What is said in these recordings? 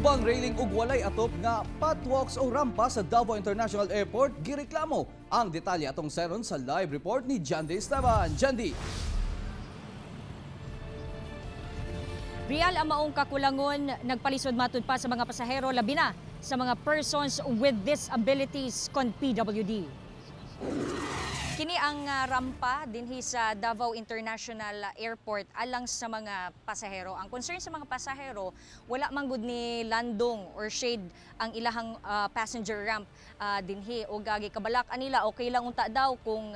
Gubang railing ug walay atop nga pathwalks o rampa sa Davao International Airport gireklamo. Ang detalye atong seron sa live report ni Jandy Esteban. Jandy. Real ang maong kakulangon nagpalisod matud pa sa mga pasahero, labi na sa mga persons with disabilities kon PWD. Kini ang rampa dinhi sa Davao International Airport alang sa mga pasahero. Ang concern sa mga pasahero, wala man gud ni landong or shade ang ilahang passenger ramp dinhi. O gagi kabalak anila, okay lang unta daw kung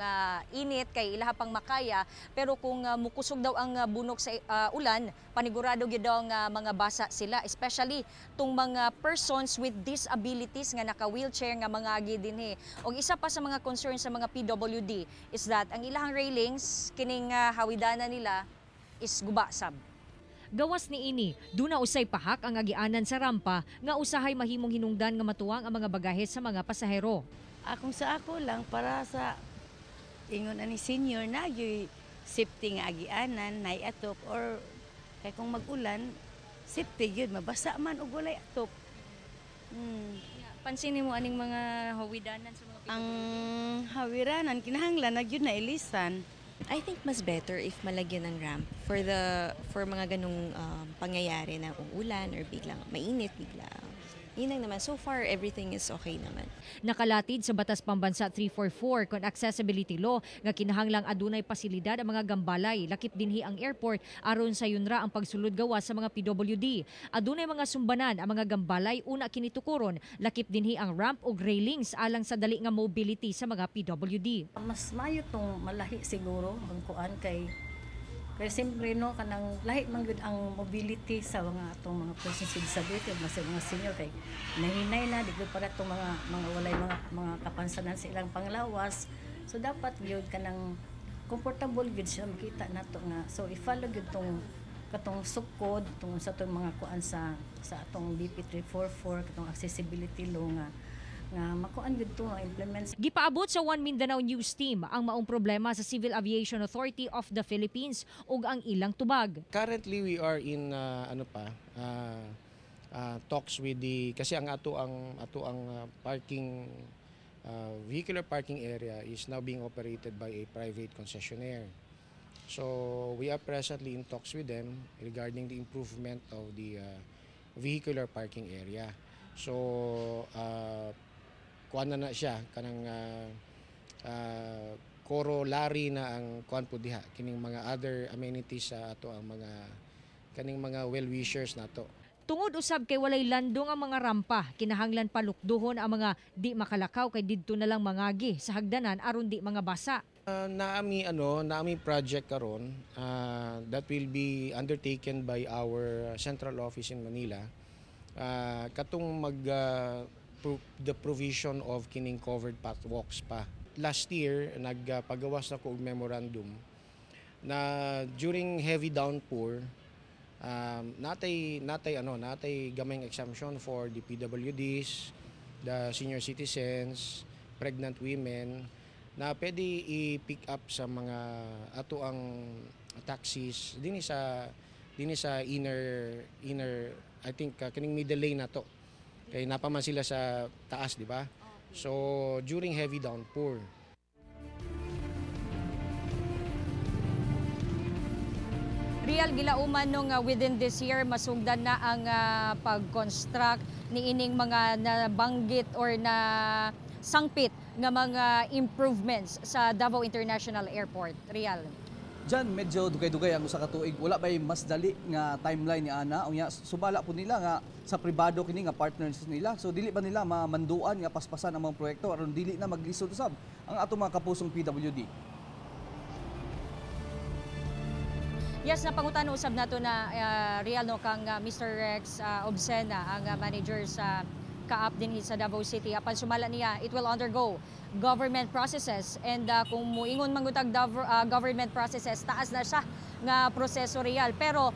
init kay ilaha pang makaya, pero kung mukusog daw ang bunok sa ulan, panigurado gyud daw ang mga basa sila, especially tung mga persons with disabilities nga naka-wheelchair nga mangagi dinhi. Og isa pa sa mga concern sa mga PWD is that ang ilahang railings kining hawidanan nila is guba sab. Gawas ni ini, duna usay pahak ang agianan sa rampa nga usahay mahimong hinungdan nga matuwang ang mga bagahe sa mga pasahero. Akong sa ako lang para sa ingon ani senior na gyud safety nga agianan nay atop, or kay kung mag-ulan safety gyud mabasa man og walay atop. Pansinin mo aning mga hawidanan sa mga PWD? Ang hawiranan kinahanglan na gyud na ilisan. I think mas better if malagyan ng ramp for mga ganung pangyayari na uulan or biglang mainit bigla. Yun lang naman. So far, everything is okay naman. Nakalatid sa Batas Pambansa 344 kon Accessibility Law nga kinahanglang adunay pasilidad ang mga gambalay, lakip dinhi ang airport aron sayon ra ang pagsulod gawas sa mga PWD. Adunay mga sumbanan ang mga gambalay una kini tukuron, lakip dinhi ang ramp ug railings alang sa dali nga mobility sa mga PWD. Mas mayo tong malahi siguro ang kuan kay siyempre no kanang lahi man gyud ang mobility sa mga atong mga persons with disability, mas sa mga senior kay nahinay na di gyud para atong mga walay mga kapansanan sa ilang panglawas. So dapat gyud kanang comfortable gyud siya makita nato nga, so i-follow gyud tong katong sukod tungod sa atong mga kuan sa atong BP 344 katong accessibility law nga makuan gyud to implement. Gipaabot sa One Mindanao News Team ang maong problema sa Civil Aviation Authority of the Philippines ug ang ilang tubag. Currently we are in talks with the, kasi ang ato ang parking vehicular parking area is now being operated by a private concessionaire. So we are presently in talks with them regarding the improvement of the vehicular parking area. So kuan na siya kanang corollary na ang kuan po diha kining mga other amenities sa ato ang mga kaning mga well-wishers nato. Tungod usab kay walay landong ang mga rampa, kinahanglan palukduhon ang mga di makalakaw kay didto na lang mangagi sa hagdanan aron di mga basa. Naami project karon that will be undertaken by our central office in Manila. Katong mag the provision of kining covered pathwalks pa. Last year nagpagawas na ko og memorandum na during heavy downpour natay gamayng exemption for the PWDs, the senior citizens, pregnant women na pwede i-pick up sa mga ato ang taxis dinhi sa inner I think kining middle lane na to. Kay napaman sila sa taas, di ba? So during heavy downpour. Real gilauman nung within this year masugdan na ang pag-construct ni ining mga nabanggit or na sangpit nga mga improvements sa Davao International Airport. Real. Diyan medyo dugay-dugay ang usa ka tuig. Wala bay mas dali nga timeline ni ana? Unya subala po nila nga sa pribado kini nga partners nila. So dili ba nila mamanduan nga paspasan ang mga proyekto aron dili na maglisod usab ang atong mga kapusong PWD? Yes, napangutan usab nato na Real no kang Mr. Rex Obsena, ang manager sa CAAP dinhi sa Davao City. Apan sumala niya, it will undergo government processes, and kung muingon mangutag government processes, taas na siya nga proseso, Real. Pero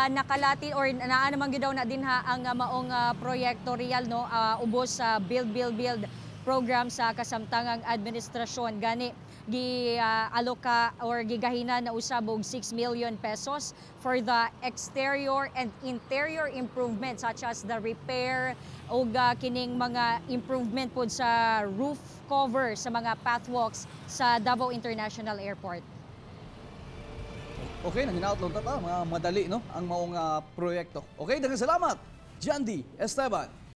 nakalati or naa naman gyud daw na dinha ang maong proyekto, Real no, ubos sa build build build program sa kasamtangang administrasyon. Gani gi aloka or gigahinan na usab og 6 million pesos for the exterior and interior improvement such as the repair og kining mga improvement pod sa roof cover sa mga pathwalks sa Davao International Airport. Okay, nanginaot lang ta mga madali, no, ang maong proyekto. Okay, daghang salamat, Jandy Esteban.